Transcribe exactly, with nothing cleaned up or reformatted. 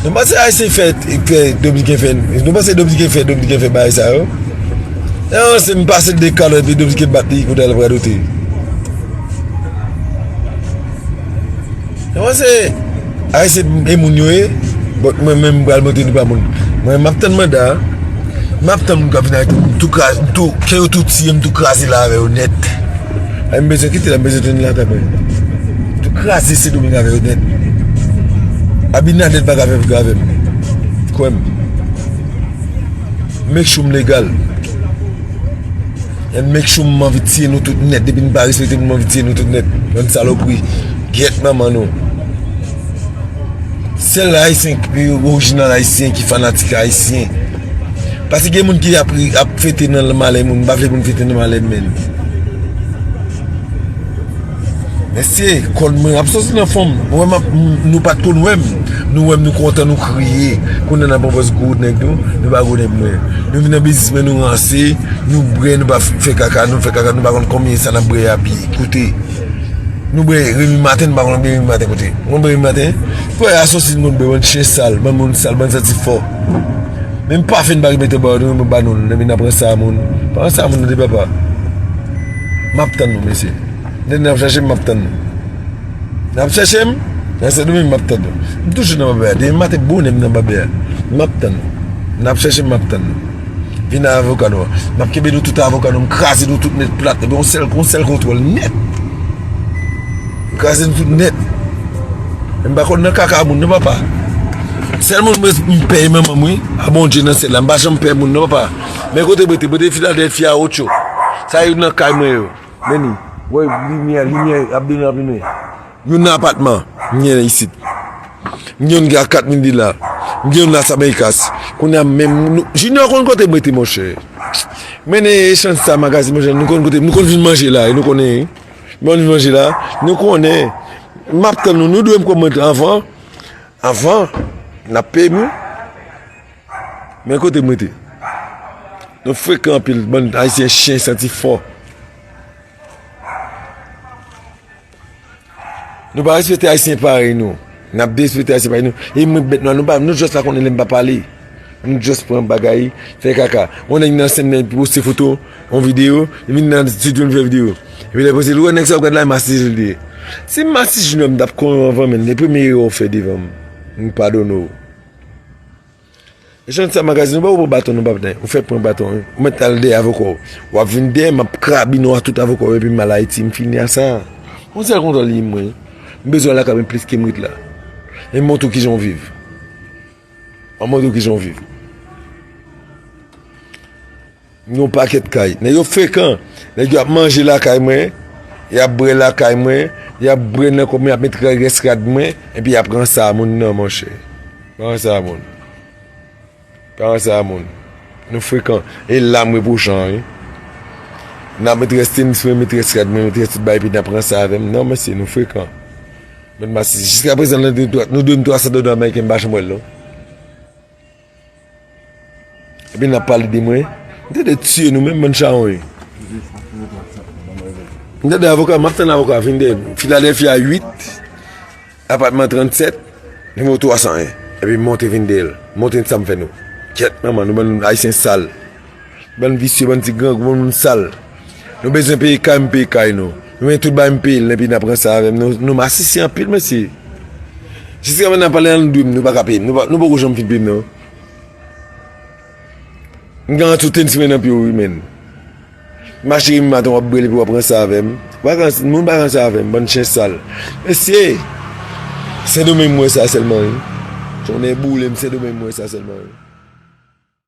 Nou panse Ayisyen fè, fè Dominiken fè, nou panse Dominiken fè, Dominiken fè bagay sa yo? E anse m pase de kalòt epi Dominiken bat li, kote l ap radote. Nou panse Ayisyen e moun yo ye, but mwen menm m pral montre nou pa moun. Mwen m ap tann manda, m ap tann moun k ap vin arete m, m tou kraze, m tou, ke yo tou tiye m, m tou kraze la avè yo nèt. Ay, m bezwen kite la, m bezwen tounen lakay mwen. Tou kraze Sendomeng avè yo nèt. Abinader pa ka fè pigre avè m. Kwè m. Make sure m legal. And make sure m anvi tiye nou tout nèt. Depi n pa respekte m, m anvi tiye nou tout nèt. Bann salopri. Gyèt manman nou. Sèl Ayisyen ki orijinal Ayisyen, ki fanatik Ayisyen. Paske gen moun ki ap, ap fete nan malè moun, m pa vle pou n fete nan malè m, menn. Mesye, kòd mwen ap soti nan fon m. Ou wè m ap, m, nou pa t konn wè m. Nou wè m, nou kontan, nou kriye. Kounye a n ap pran pòz gwo nèg nou, nou pa gwo nèg mwen. Nou vin nan biznis mwen, nou ranse, nou bwè, nou pa f-, fè kaka, nou fè kaka, nou pa konn konbyen sa n ap bwè a pi. Koute. Nou bwè Remi Maten, nou pa konn bwè Remi Maten kote. Ou konn bwè Remi Maten? Frè, asosi nou konn bwè, bann chen sal, bann moun sal, bann santi fò. Menm pafen n pa gen mete ba nou, ba nou, epi n ap ranse a moun. Pa ranse a moun, non, de papa. M ap tann nou, mesye. Depi n ap chache m, m ap tann nou. N ap chache m, nan Sendomeng, m ap tann nou. M toujou nan babè a. Depi maten bonè, m nan babè a. M ap tann nou. N ap chache m, m ap tann nou. Vin ak avoka nou an. M ap kenbe nou tout avoka nou, m kraze nou tout nèt plat. Epi yon sèl, yon sèl kontwòl nèt. M kraze nou tout nèt. M pa konn nan kaka moun, non, papa. Sèl moun mwen, m pè e manman m, wi. A Bondye nan syèl la. M pa janm pè moun, non, papa. Men kote m rete, m rete Filadèlfya, Ocho. Sa yo nan kay mwen yo. Men ni, wè limyè, limyè ap vini, ap vini. Youn nan apatman, m gen isit. M gen youn ki a kat mil dola. M gen youn Las Américas. Kounye a menm, nou, Junior konn kote m rete, monchè. Mennen echanj sa, magazin, monchè, nou konn kote, nou konn vin manje la, e nou konnen, wi. Nou konn vin manje la, nou konnen. M ap tann nou, nou dwe m kòmante anvan, anvan, n ap peye m, wi. Men kote m rete. Nou frekan anpil, bann Ayisyen chen santi fò. Nou pa respekte Ayisyen parèy nou. N ap derespekte Ayisyen parèy nou. E mwen bèt nwa, nou pa, nou just pa konnen lè m pa pale. Nou just pran bagay, fè kaka. Yon nèg nan sèn nan poste foto, yon videyo, li vin nan estidyo, li fè videyo. Epi lè poste, ou wè nèg sa ou gad la, e masisi l te ye. Si m masisi Junior, m t ap konnen w anvan, men, e premye erè w fè devan m. M padone w. Echanj sa, magazin, ou pa ou pran baton, non, papa, ou fè pran baton, wi. Ou mèt al dèyè avoka w. W ap vin dèyè m, m ap krabinen w ak tout avoka w, epi m al Ayiti, m fini a sa. Yon sèl kontwòl li mwen. M bezwen w lakay mwen plis ke m ret la. E m montre w kijan w viv. M montre w kijan w viv. M gen yon pakèt kay. Nèg yo frekan. Nèg yo ap manje lakay mwen. Y ap bwè lakay mwen. Y ap bwè nan kòb mwen, y ap met rès rad mwen. Epi y ap ranse a moun nan, monchè. Ranse a moun. Pa ranse a moun. Nou frekan. E la m repwoche an, wi. N ap met rès tenis mwen, met rès rad mwen, met rès tout bagay, epi n ap ranse avè m. Non, mesye, nou frekan. Mèt Masis, jiskaprezan, nou dwe m twa, nou dwe m twa san dola ameriken, m pa janm wè l, non. Epi n ap pale de mwen. M te dwe tiye nou menm, bann chawony. M tande avoka, m ap tann avoka, vin dèyè m. Filadèlfya uit, apatman trannsèt, nimewo twa san en. Epi m monte vin dèyè l. Montre n sa m fè nou. Kyèt manman, nou bann Ayisyen sal. Bann visye, bann ti grangou, bann moun sal. Nou bezwen peye kay, m peye kay nou. Nou bezwen tout bagay, m peye l, epi n ap ranse avè m. Nou, nou masisi anpil, mesye. Jiskaprezan n ap pale, nou dwe m, nou pa ka peye m. Nou pa, nou poko janm fin peye m, non. M gen yon tou tenis mwen nan pye w, wi, menn. M achte Remi Maten, w ap bwè l epi w ap ranse avè m. Ou pa ranse, moun pa ranse avè m, bann chen sal. Mesye, Sendomeng m wè sa sèlman, wi. Tonnè boule m, Sendomeng m wè sa sèlman, wi.